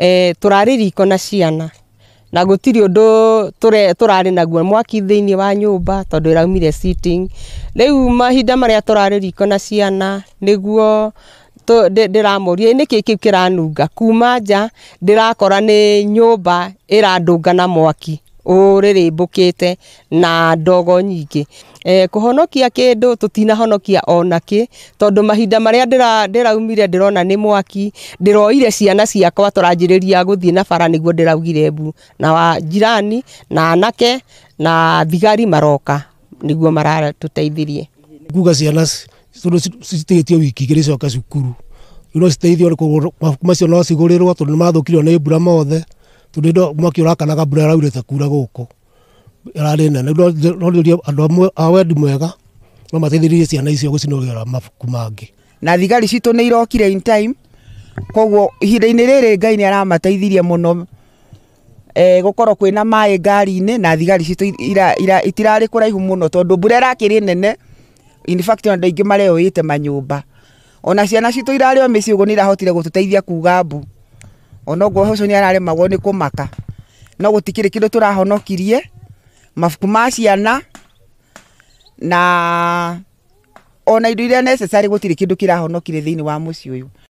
Tũrarĩ riko na ciana na gũtirĩ ũndũ tũrarĩ naguo mwaki thĩinĩ wa nyũmba tondũ ĩraumire sitting. Rĩu mahinda marĩa tũrarĩ riko na ciana nĩguo ndĩramoria nĩkĩ kĩu kĩranunga kuma nja, ndĩrakora nĩ nyũmba ĩrandũnga na mwaki ũrĩrĩmbũkĩte na ndogo nyingĩ. Kũhonokia kĩndũ tũtinahonokia ona kĩ, tondũ mahinda marĩa ndĩraumire ndĩrona nĩ mwaki, ndĩroire ciana ciakwa tũranjĩrĩria gũthiĩ na bara nĩguo ndĩraugire mbu, na wa jirani na anake na thigari maroka nĩguo maratũteithirie. Kuga ciana tondũ citigĩtio wiki igĩrĩ icoke cukuru, no citeithio mabuku macio no cigũrĩrwo tondũ nĩmathũkirio nĩ mbura mothe, tondũ mwaki ũrakanaga mbura ĩraurĩte kura gũkũ ĩrarĩ nene. No ndĩũrie andũ amwe a wendi mwega no mateithĩrĩrie ciana icio gũcinũrĩra mabuku mangĩ. Na thigari citũ nĩ irokire in time, koguo ihinda-inĩ rĩrĩ Ngai nĩ aramateithirie mũno. Gũkorwo kwĩna maĩ ngari-inĩ na thigari citũ itirarĩ kũraihu mũno tondũ mbura ĩrakĩrĩ nene. In fact andũ aingĩ mareoĩte manyũmba, ona ciana citũ irarĩ o mĩciĩ ũguo nĩ irahotire gũtũteithia kuga mbu, onoguo ũcio nĩ araremagwo nĩ kũmaka, no gũtikĩrĩ kĩndũ tũrahonokirie, mabuku ma ciana na ona indo iria necessary gũtirĩ kĩndũ kĩrahonokire thĩinĩ wa mũciĩ ũyũ.